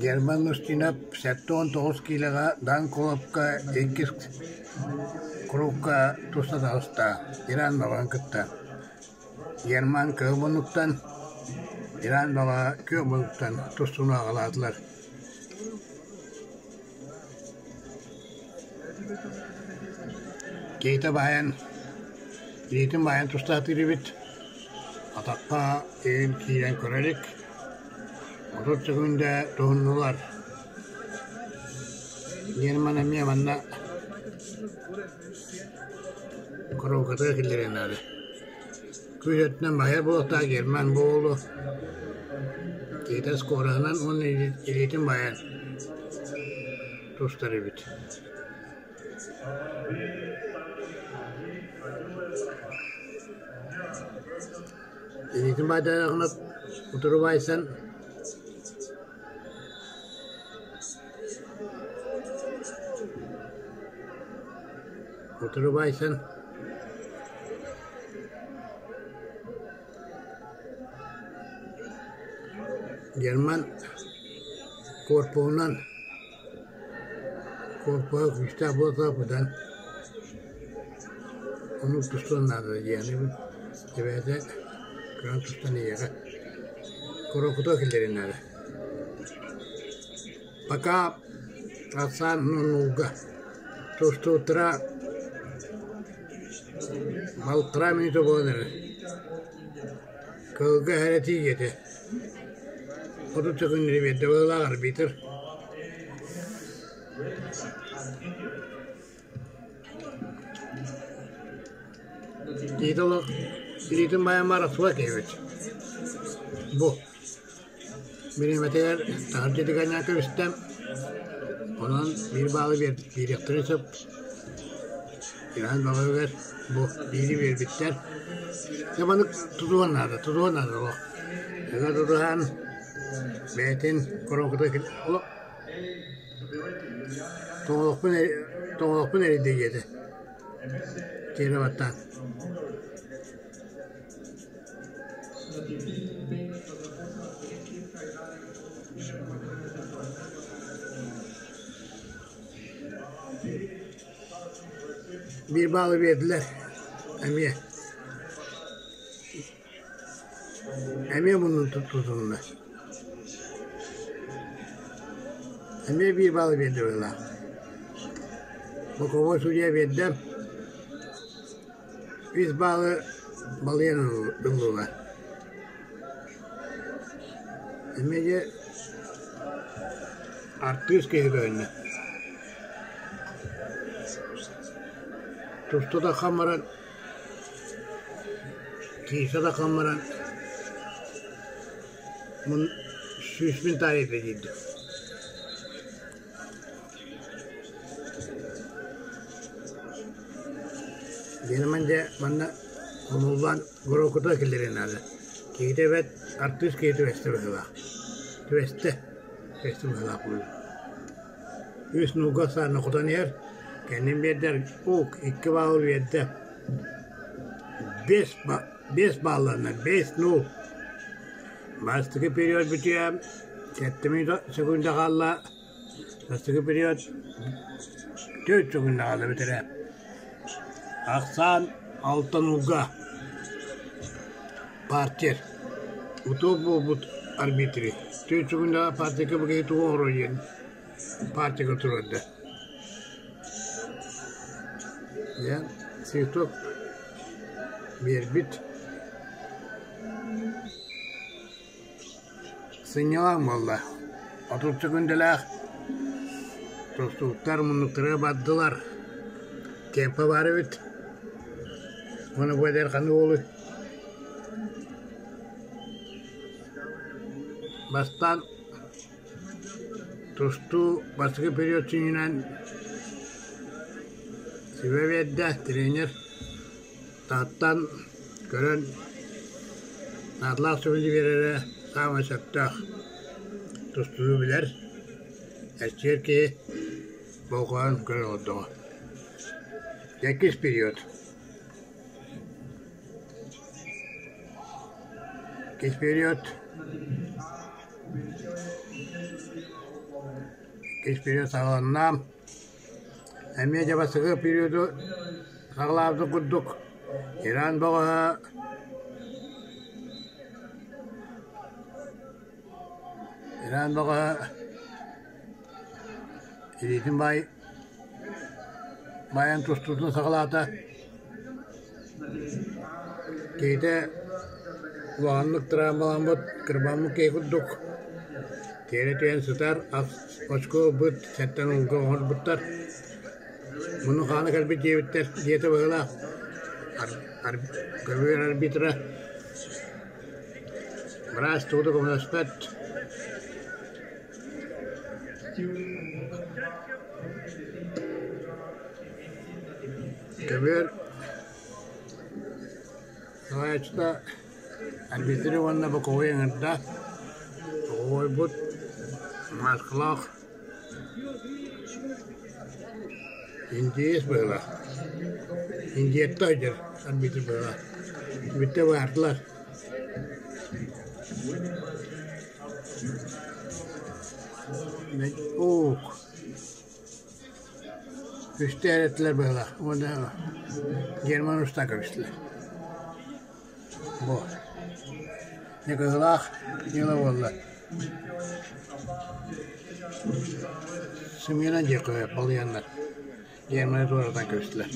Герман Устинов 79 киилэҕэ Дан Куловка иккис курукка туста таҕыста, Иран бөҕөһүн кытта. Герман кыһыл муннуктан, Иран бөҕөһө күөх муннуктан тустууну аҕалаатылар. Киһитэ баайан, илиитин баайан тустаатыыр эбит, атахха иһин киирэн көрө илик, 30 сөкүүндэ туһуннулар. Герман эмиэ манна коробкатыгар киллэриэн наада. Күүс өттүнэн баһыйар буолуохтаах Герман бу уолу киһитэ скороһынан уонна илиитин баайан тустар эбит. Илиитин баайдаҕына утары баайсан утары баайсан Герман корпуһунан корпуһа күүстээх буолта быдан ону тустуон наада диэни эбээтэ көрөн тустан иһиэҕэ Курокута киллэриэн наада. Пока Арсан нолга тустууттара балтараа мүнүүтэ буолан эрэр. Кыылга эрэ тиийиэтэ. 30 секунда биэрдэ быһыылаах арбитр. Тиит олох илиитин баайаммар охсубат киһибит. Бу бириэмэтигэр таһырдьа түгэннээн кэбистэ. Онон биир баалы биэриэхтэрин сөп. Иван бөҕөтүгэр бу биири биэрбиттэр. Дьэ маннык тутуһан наада, тутуһан наада олох. Ыга тутуһан бэйэтин коробката олох тоҥолохпун тоҥолохпун эрийдэ диэтэ. Тиэрэ баттаан. Биир баалы биэрдилэр эмиэ. Эмиэ муннун тутунна. Эмиэ биир баалы биэрдэ быһыылаах. Боковой судья биэрдэ. Үс баалы балыйан ыллылар. Эмиэ дьэ артыыс киһи көһүннэ. Туста да хам баран Киирсэ да баран сүүспүн таарыйда диирдим. Герман дьэ манна хомуллан Горокута киллэриэн наада. Киһитэ эбэт артыыс киһи түбэстэ быһыылаах. Түбэстэ. Түбэстэ быһыылаах буолуо. Үс нууга сааны хотон иһэр, кэннин биэрдэр ук икки баалы биэрдэ. Биэс, биэс баалланна, биэс нуул. Бастакы период бүтүө, сэттэ секунда хаалла. Бастакы период түөрт секунда хаалла бүтэрэ. Ахсаан алта нууга. Партер. Утуо буолбут арбитри. Түөрт секундаҕа партияка бу киһи тугу оҥоруой диэн партияга туруорда. Дьэ, цветок биэрбит. Сынньалаҥ буолла. 30 секундалаах тустууктар муннуктарыгар бардылар. Темпа баар эбит. Уонна бу эдэр ханнык уолуй? Бастаан тустуу бастакы период сүнньүнэн сүбэ биэрдэ тренер Тааттан көрөн наадалаах сүбэни биэрэрэ саамай сөптөөх. Тустууну билэр, эрчийэр киһи болҕойон көрө олордоҕо. Иккис период. Иккис период. Иккис период саҕаланна. Эмиэ дьэ бастакы периоду саҕалаабыт курдук Иран бөҕөһө Иран бөҕөһө илиитин баай баайан тустуутун саҕалаата. Киһитэ улаханнык травмаламмыт, кырбаммыт киһи курдук тиэрэ түһэн сытар, очко ылбыт, сэттэн ууга оҥорбуттар. Муну хаана кэлбит диэбиттэр, диэтэ быһыылаах көбүөр арбитра. Быраас тугу да көмөлөспөт. Көбүөр салайааччыта арбитры уонна боковой ыҥырда. Боковойбут мааскалаах индиец быһыылаах. Индияттан сылдьар арбитр быһыылаах. Бүттэ баардылар. Уук Үстэ эрэтилэр быһыылаах уонна Герман устан кэбистилэр. Бу Ньыкыһылаах дьыала буолла. Сымыйанан диэххэ сөп балыйаннар Германы туоратан кэбистилэр.